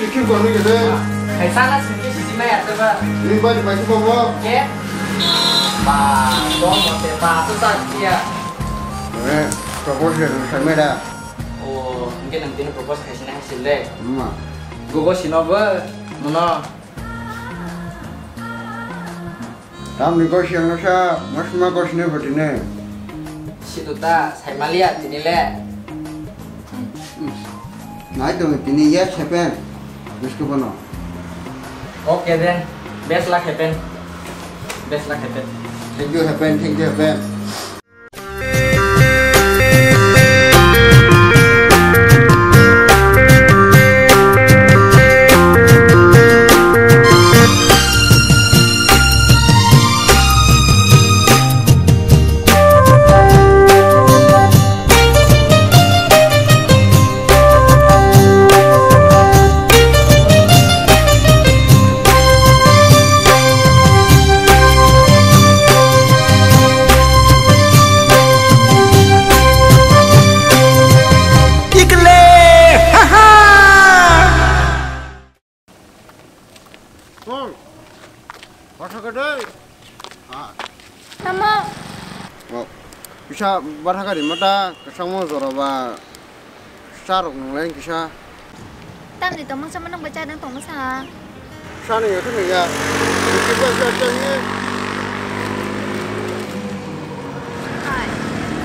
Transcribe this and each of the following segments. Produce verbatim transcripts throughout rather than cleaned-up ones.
Sing kono kete. Hai sana sini sisi mai ate ba. Ni ba ni ba sing kono. Ke? Ba, dong mo te ba, tu tak dia. Eh, propose le, sameda. Oh, mungkin nanti ni propose kasih nang hasil deh. Ma. Gogo sino ba, nono. Tamni gosi ang sa, masma gosi ne botine. Situ ta, sai malia tini le. Nai to tini yes happen. Misko bono. Okay then, best luck happen. Best luck happen. Thank you happen, thank you happen. Ikle! Ha ha! Oi, bathaka dei. Ah. Tamo? Oh, kisa bathaka rimata, kasamo joroba. Charok nang lain kisa. Tamni tongmang sama nang bacha nang tongmasa. Sani ya kan ya. Kisa bacha ni. Hai,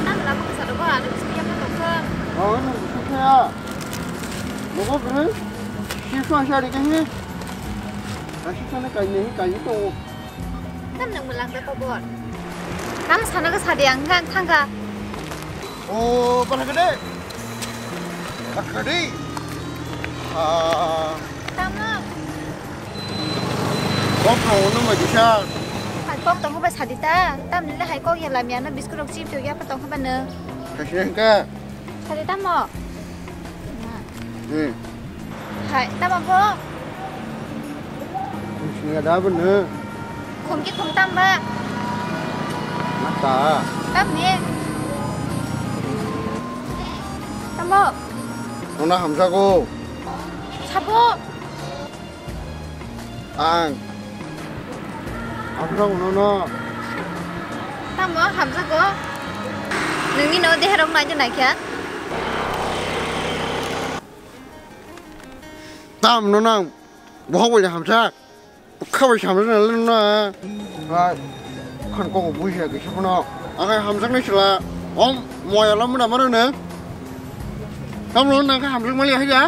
tam lama kasa dogo ada kisa yang nang tongsa. Oh, nang kisa ya. Logo beri. Siswa sari kan ni. Nasi sana kain ni kain itu. Tam nang malang da kobor. Tam sana ka sadi ang kan thangka. Oh, bala gede. Bala gede. Ah. Tamo. Kok tong no ma disa. Hai kok tong ba sadi ta. Tam nile hai kok ya lamia no biskut rok chip to ya pa tong ba no. Kasih ka. Sari tamo? Hmm. Hai, tamo bo? Sini ada apa ne? Khum ki khum tam ba? Mata. Tam ni. Tamo? Ona hamsa ko. Sabo. Ang. Ang rok no no. Tamo hamjago? Nungni no deherok naidi naikha. Tam no nang. Bohok bai hamjak. Khabai hamjak na le no na. Hai. Khan kok bui ya kisa kono. Ang hamjak nai sila. Om moya lam na maro ne. Tam no nang hamjak mali hai ya.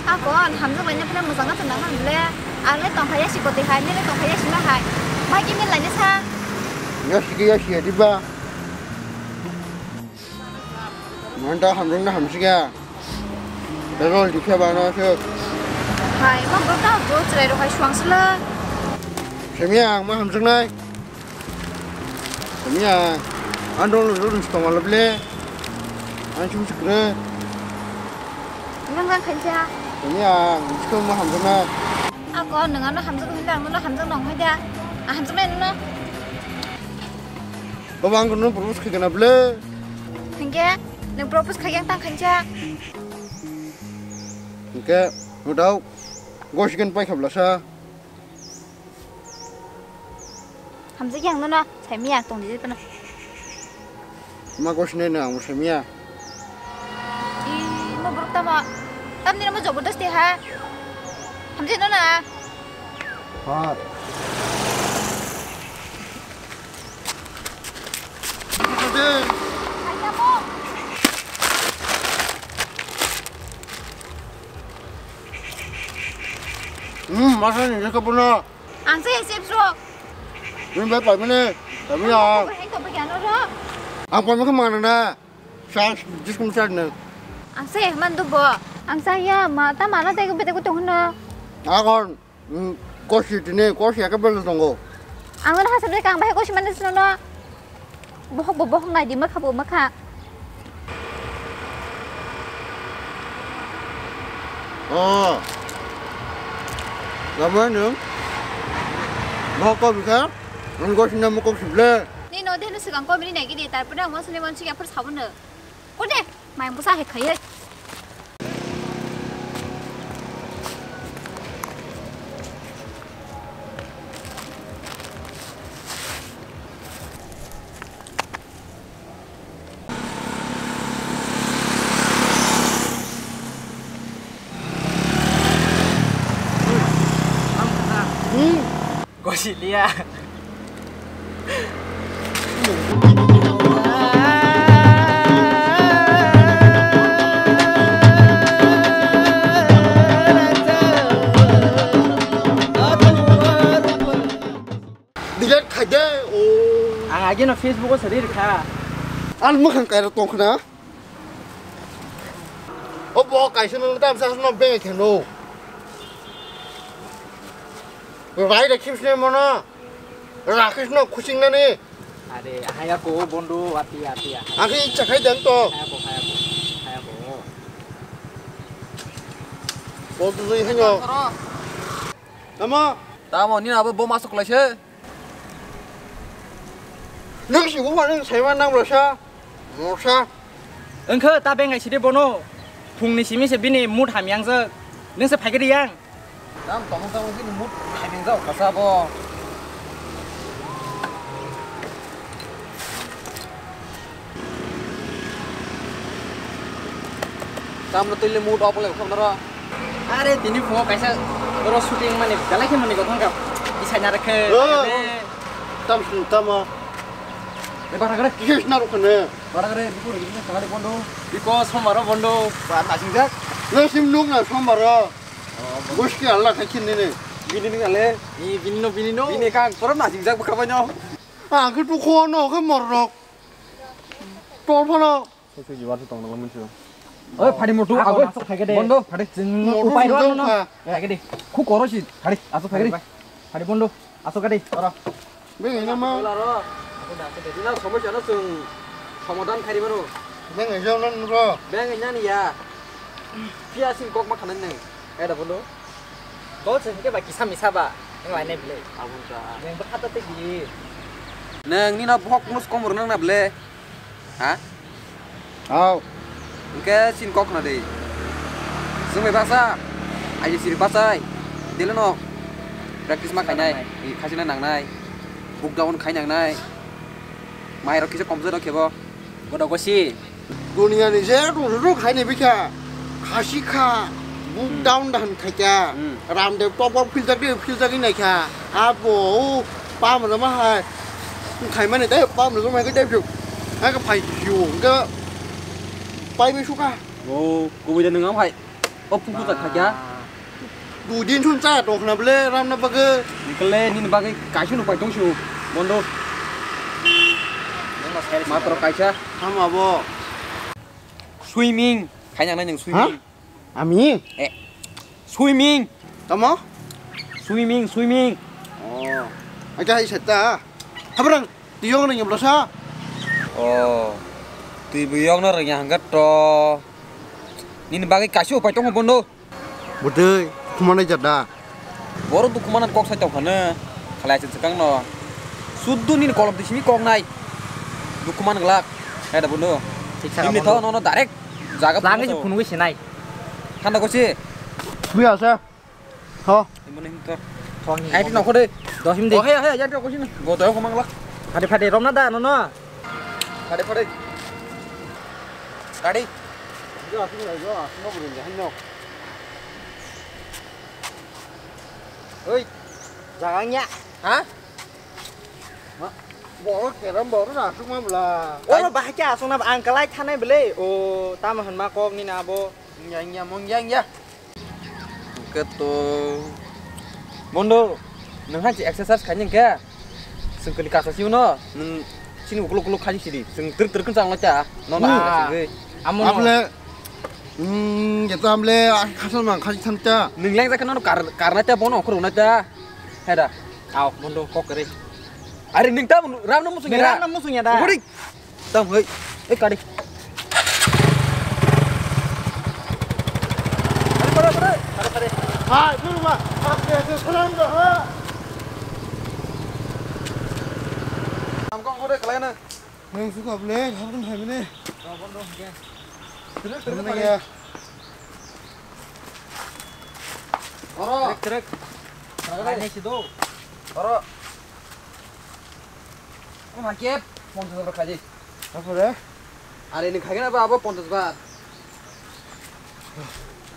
Ako, ang hamjak laina phela mwchang na tong nang ble. Ang le tongkha ya si koti hai, nini tongkha ya si ma hai. Bai khe min laina sa. Ya si ya si ya diba. Manta hamjak na hamsi ya. Rol dikhe ba no se. Hai, ma bro ta bro chrai ro hai suang sila. Semi ang ma hamjak nai. Tamiya, ang dol dol dol tong wala ble. Ang chum chukre. Nang nang khancha. Tamiya, ang chum ma hamjana. Ako nang ano hamjak hinda, ang no hamjak nong haida. Ah, hamjak nai no. Baba ang no propose khai kana ble. Hingke, nang propose khai yang tang khancha. Hingke, mudau, gosiken pai khablasa. Hamjak yang nono, saimiya tong di pano. Ma gosine no ang saimiya. I no borok tamo. Tamni no jabardasti ha. Hamjak nono. Ha. Hmm, masa ni jaka puno. Ang se chips rok. Nung bai pai mene, pai mene ang. Ang pai mene mana na. Sa diskum sa na. Ang se man do bo. Ang sa ya ma ta mana te ko bete ko tong na. Agon, kosi tine kosi ka bel tongo. Ang na hasab de kang bai kosi man sino na. Bohok bo bohok nai di makha bo makha. Oh. Lama nung. Bohok ko bikha. Ang go sinna mukok sible. Ni no de no sigang ko mini nai gini tar pura mo sene mon siga pur sabun. Ko de mai musa he khaye. Siliya. Delete khai de, o. Ang ageno Facebook o sari rikha. Ang mwkhang kaira tongkhna. O bo kaisa no tam sa no beng kheno. Rai da khimsne mono. Rakis no khuching nani. Are, haya ko bondo, api, api, api. Ang khe icha khai dang to. Haya ko, haya ko, haya ko. Bo tu zui hanyo. Tamo? Tamo, nini abo bo masuk lai se. Nung si bo ma nung sai ma nang rasa. Mosa. Wngkhe ta bengai sidi bono. Phungni simi se bini mood hamyang jak. Nung se phaikhe riyang. Tam tongmung tongmung bini mood hamyang jak kasa bo. Tamno twi le mood off le kham doro. Are tini phungo kaisa oro shooting mani belai khe mani gothang kap. Isai na rekhe. Oh. Tam sung tamo. Le bara gare. Kis na rukne. Bara gare bukur gini sangari bondo. Biko somaro bondo. Ba nasing jak. Le sim nuk na somaro. Bondo. Bus ki Allah khakin ni ne. Bini ni ale. Ni bini no bini no. Bini kan toro nasing jak bukha banyo. Ang khe tu khono khe morrok. Tol phano. Sese jibar se tong nang mun sio. Oi, phadi motu, ah, ago. Asok phai khe de. Bondo, phadi. Chwng motu upai rw sujak no. Kha. Phai khe de. Khu koro si, phadi, asok phai khe de. Phadi bondo, asok khe de. Oro. Beng ina ma. Laro. Aku dah, aku jadi lah, sama siapa sung samadan kari baru. Beng ina non ro. Beng ina ni ya. Pia sing kok ma khanan nang. Eh, dah bondo. Kau sing ke baki sami saba. Yang lainnya beli. Abun ka. Yang berkata tinggi. Nang ni na bok nus komor nang na beli. Ha? Aw. Hwnkhe chini kok khna di. Chwng bai baksa, aji siri bachai, deleno practice ma khainai, khachina nangnai, book down khai nangnai, mairok kisa komjak rok khebo. Bodo gosi. Duniani je rung rung khai ni bikha, khasi kha, book down da hwn khai kha, hmm. Ramdev top o philjak di, philjak ni nai kha, abo o pam rwma hai. Wng khaimani tei pam rwjakmani khe tei phiyok. Hakhe phai phiyok hwnkhe pai bai sukha. O, kubui de nwng ang phai. O puku ta khakya. Dui din thun cha tong khna bwle ramna bagwi. Nikle nini bagwi kaisa nuk pai tong su. Bondo. Matro kaisa. Ham abo. Swimming. Khaina nai nwng swimming. Ha? Ami? Eh. Swimming. Tamo? Swimming, swimming. Oh. Aja hai seta. Habrang, tiyong nang yoblo sa. Oh. Twi biyong no rengya hanggat to. Nini bagwi kaisa upai tongo bondo. Bwtwi, khumana jada. Boro dukhu manan kok sai tongkhano, khalai se swkang no. Suddu nini kolom twi simi kok nai. Dukhu man glak. Hai da bondo. Thik sa. Nini tho nono direct jaga. Langwi se phunugwi se nai. Thanda kosi. Bui asa. Ho. Imone him thor. Thong. Hai ti nokho de. Dos him de. Oh, hai, hai, ya, kosi na. Bo doyo komang la. Phade, phade, romna da, nono. Phade, phade. Kadi. Jo, asung, jo, asung, bo rinja, hino. Oi, jaga nya. Ha? Ma, boro keram boro na asuk ma bla. Oro bahai khe asuk na ang kalai thanai bele. O, tamo hwnma kok ni na abo. Nya, nya, mong, ya, ya. Hwnkhe to. Bondo, nwng hai se exercise khaini hwnkhe. Chwng kini kasa sio no, nwng chini ukuluk ukuluk khaji sidi. Chwng twrwk twrwk khe chang lai ta. No, no, ah, chwng. Amo no. Amle, mm, jeto amle, ah, khasal mang khaji tham ta. Nwng leng jakhe no kar, karnai ta, bono khurungnai ta. Heda. Aw, bondo kok kare. Are nwng ta ram no musung ya. Ram no musung ya da. Bori. Tam hoi. Eh, kadi. Pare, pare, pare. Pare, pare. Hai, dulu ma. Aste aste salam da ha. Am kong kore kalai na. Nang suka ble, habun hai mene. Bondo hwnkhe. Terus, terus, terus, ya. Oro. Trek, trek. Trek, trek. Lainai si do. Oro. Omo hai khe ponchash bar khaidi. Apore? Are ni khaigena ba abo ponchash bar.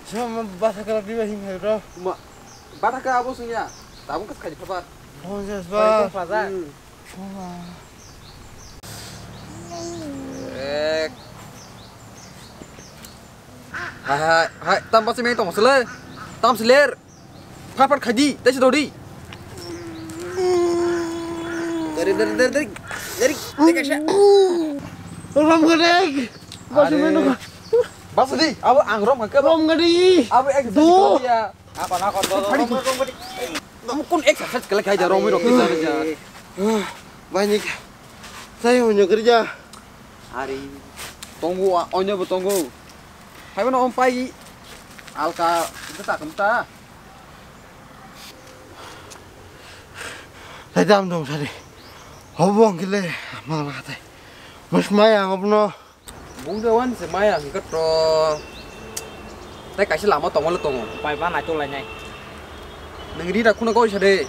Sama basa kala diba hing hai ro. Ma, bata ka abo sungya. Tabuk kas khaidi phabar. Ponchas bar. Ponchas bar. Hmm. Ek. Hai, hai, hai, tam basi mai tong sele. Tam seler. Phar phar khai di, tei se dodi. Dari, dari, dari, dari. Dari, tei kaisa. Rom gadek. Basi mai nung. Basi di, abo ang rom gadek. Rom gadek. Abo ek. Apa na kon do? Phari. Kun exercise kala khai da romwi rok kisa ja. Bani. Sai onyo kerja. Ari. Tongo, onyo bo tongo. Hai bono om pai. Alka, kita tak kemta. Lai dam dong sari. Hobong kile mangla tai. Mus maya ngopno. Bung de wan se maya hingka to. Tai kaisa lama tongo le tongo. Pai ba nai to lai nai. Nang ri ra khuna goi sade.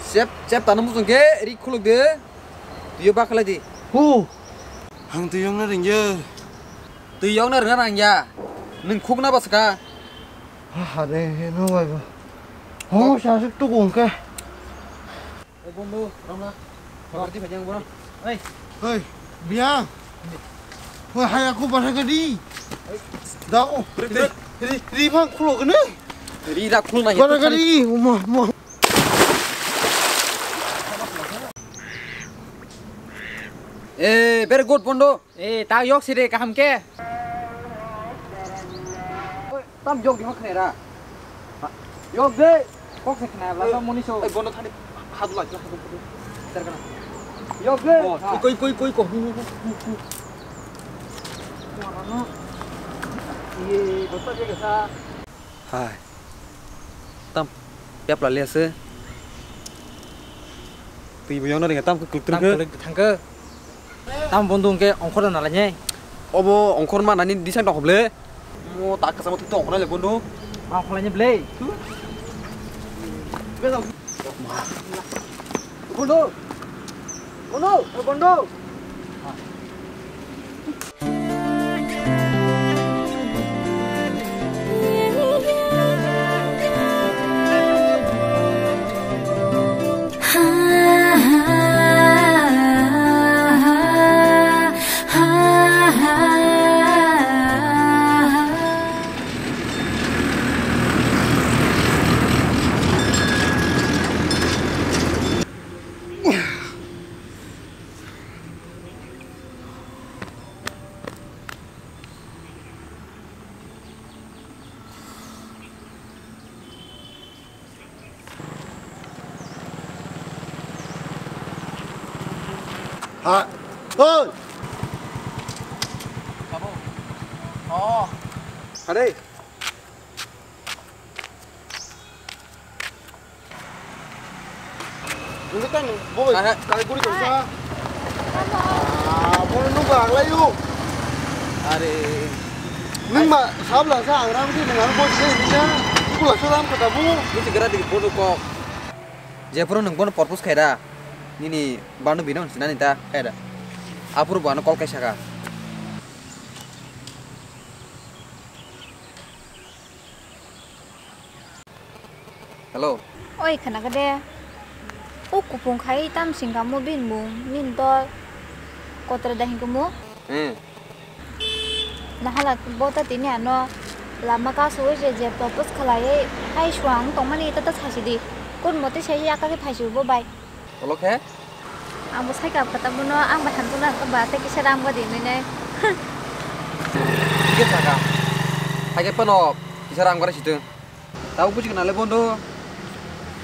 Sep, sep tanu musung ke ri khuluk de. Tuyo ba khalai di. Hu. Ang tuyong na ringye. Tuyong na ringna rangya. Nang khuk na ba saka. Ha, ha, de, he, no, bai, ba. Ho, sa sik tu kung ke. Ei, bondhu, ramla. Berarti banyak, bro. Ei. Hei, biang. Wah, hai aku pada gadi. Dah, oh. Ri, ri, ri, ri, bang, kulo kene. Ri, rak, kulo na, bara gadi, uma, uma. Eh, very good, bondhu. Eh, tak yok sih deh, kaham ke? Tam yok di mak kena. Yok de. Kok se kena, lasa moni so. Eh, bono thani hadu lagi, hadu, hadu. Ter kena. Yok de. Oh, koi, koi, koi, koi. Iye, bota dia kesa. Hai. Tam pep la liase. Twi bo yongna ringa tam kuk. Tam kuk thangke. Tam bondhu hwnkhe ongkhor na lainai. Obo ongkhor ma nani disang tong khoble. Mo tak kasa mo thik tong khona le bondhu. Ma kholaini ble. Bondhu. Bondhu. Bondhu. Ha. Oi. Sabo. Oh. Hade. Nungkhe tang bo bai. Aha. Tang guri tong sa. Ah, bo nung ba aglai yo. Are. Nung ma sabla sa ang ram di nang bo di na. Kula so ram kata bu. Nisi gara di bodo kok. Jephuru nung bono purpose khaira. Nini banu bino sinani ta khaira. Aphuru bo ano call kaisa ka. Hello. Oi, khana kade. O kupung khai tam singkamo bin bung, min dol. Kotra da hingkumu? Hmm. Nahala bota tini ano lama kasu je je propose khalai, hai suang tongmani tata sasidi. Kun mote sai aka ke phaisu bo bai. Olo khe? Ang bo sai kap kata bono, ang bai hamjakna khe ba tei kisa ram gadi hinwi nai. Thik khe saka. Hai khe phano kisa ram gari situng. Tabuk buji gana le bondo.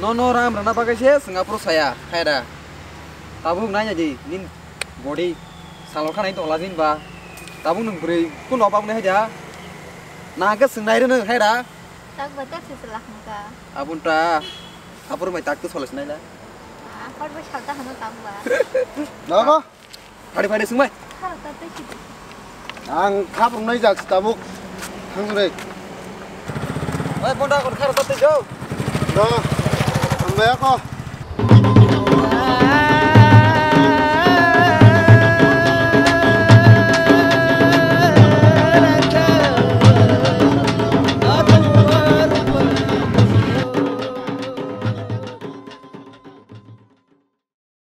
No, no, ram rana bagwi se Singapore saya, hai da. Tabuk nai di, nin body salor khanai tongla jin ba. Tabuk nung bwrwi kun no babne hai da. Na khe swngnai rwno hai da. Tak ba tak se selak nungka. Abun ta. Apur mai tak tu solas nai la. Ah, kor ba salta hano tak ba. Nogo? Phari phari sungmai. Kharo ta tei sidi. Ang khap rwnai jak tabuk. Thangre. Oi, bonda kon kharo ta tei jo. No. Ang ba ko.